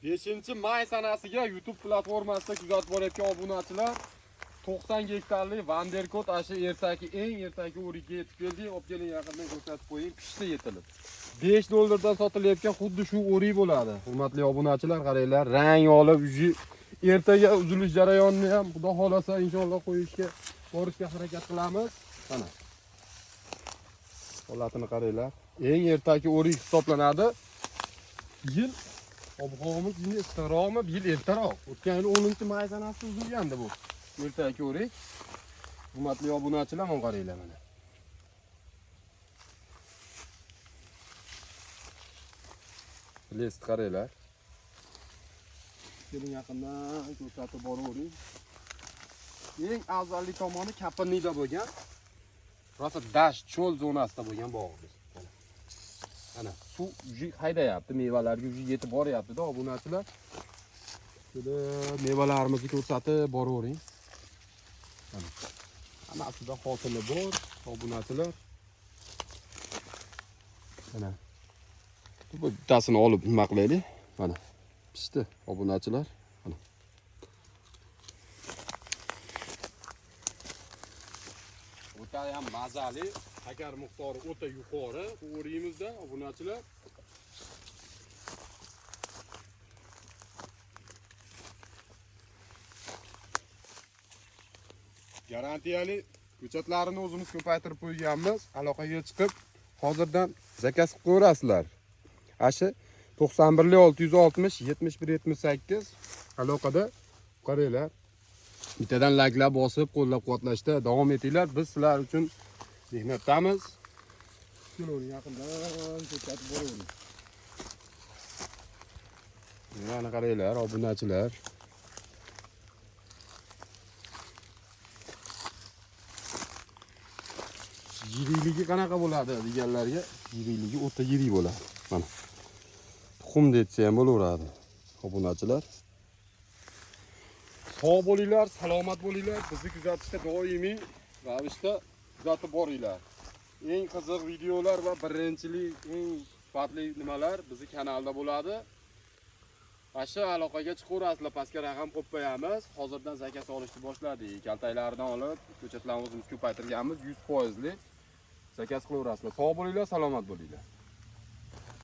5 may sanasiga YouTube platformasida kuzatib borayotgan obunachilar 90 gektarli Vanderkot ashi ertaki eng ertaki o'rikka yetib keldik. Olib keling, yaqindan ko'rsatib qo'ying, pishdi yetilib. 5 dollardan sotilayotgan xuddi shu o'rik bo'ladi. Hurmatli obunachilar, qaranglar, rang olib, uji ertaga uzilish jarayonini ham Xudo xolasa inshaalloh qo'yishga borishga harakat qilamiz. Mana. Holatini qaranglar. Eng ertaki o'rik hisoblanadi. Yil ob-havomiz yil issiqroqmi, yil ertaroq. O'tgan yil 10 may sanasida uzilgandi bu. Ertaki o'rik. Hurmatli obunachilar, mana qaranglar mana. Lest qaranglar. Keling, yaqindan ko'rsatib boravering. Eng afzalli tomoni Kapinlikda bo'lgan. Rosa dasht, cho'l zonasida bo'lgan bog'imiz. Mana. Ana suv uji haydayapti, mevalarga uji yetib boryapti-da obunachilar. Kelib mevalarimizni ko'rsatib boravering. Mana. Hammasida hosili bor, obunachilar. Mana. Bu bittasini olib nima qilaylik? Mana. Pishdi obunachilar. Mana. O'ta ham mazali, shakar miqdori o'ta yuqori bu o'rigimizda obunachilar. Garantiyali ko'chatlarini o'zimiz ko'paytirib qo'yganmiz. Aloqaga chiqib, hozirdan zakaz qilib qo'yasizlar. Ashi 91 660 71 78 aloqada qaranglar. Bittadan layklar bosib, qo'llab-quvvatlashda davom etinglar. Biz sizlar uchun mehnatdamiz. Kelavering, yaqindan ko'rsatib boravering. Mana qaranglar, obunachilar. Yirikligi qanaqa bo'ladi deganlarga, yirikligi o'ta yirik bo'ladi. Mana. Tuxum desa ham bo'laveradi. Obunachilar. Sog' bo'linglar, salomat bo'linglar. Bizni kuzatishda doimiy ravishda kuzatib boringlar. Eng qiziq videolar va birinchilik, eng sifatli nimalar bizni kanalda bo'ladi. Mana shu aloqaga chiqaverasizlar, pastga raqam qo'yib qo'yamiz. Hozirdan zakaz olishni boshladik. Kaltaklaridan olib, ko'chatlarni o'zimiz ko'paytirganmiz, 100%lik zakaz qilaverasizlar. Sog' bo'linglar, salomat bo'linglar.